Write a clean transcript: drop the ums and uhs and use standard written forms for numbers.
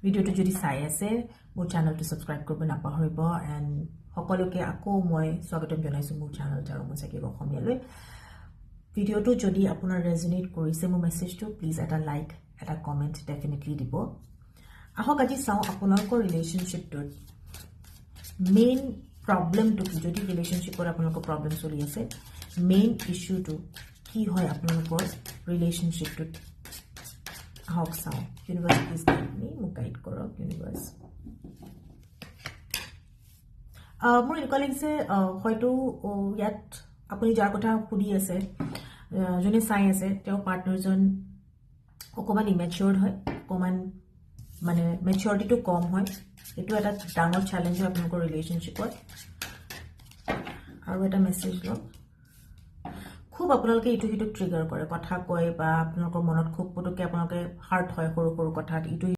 ভিডিঅ'টো যদি চাই আছে, মোৰ চেনেলটো ছাবস্ক্ৰাইব কৰিব নাপাহৰিব। এণ্ড সকলোকে আকৌ মই স্বাগতম জনাইছোঁ মোৰ চেনেল আৰু মোৰ চাইকিক অসমীয়ালৈ। ভিডিঅ'টো যদি আপোনাৰ ৰেজনেট কৰিছে মোৰ মেছেজটো, প্লিজ এটা লাইক, এটা কমেণ্ট ডেফিনেটলি দিব। আহক, আজি চাওঁ আপোনালোকৰ ৰিলেশ্যনশ্বিপটোত মেইন প্ৰব্লেমটো কি। যদি ৰিলেশ্যনশ্বিপত আপোনালোকৰ প্ৰব্লেম চলি আছে, মেইন ইছ্যুটো কি হয় আপোনালোকৰ ৰিলেশ্যনশ্বিপটোত, আহক চাওঁ। ইউনিভাৰ্ছ, প্লিজ গাইড মি। মোক গাইড কৰক ইউনিভাৰ্ছ। মোৰ এনেকুৱা লাগিছে, হয়তো ইয়াত আপুনি যাৰ কথা সুধি আছে, যোনে চাই আছে, তেওঁৰ পাৰ্টনাৰজন অকণমান ইমেচিয়ৰ্ড হয়, অকণমান মানে মেচিয়ৰিটিটো কম হয়। এইটো এটা ডাঙৰ চেলেঞ্জ হয় আপোনালোকৰ ৰিলেশ্যনশ্বিপত। আৰু এটা মেছেজ ল'ম। খুব আপোনালোকে ইটো সিটোক ট্ৰিগাৰ কৰে, কথা কয় বা আপোনালোকৰ মনত খুব পুতুককৈ আপোনালোকে হাৰ্ট হয় সৰু সৰু কথাত ইটো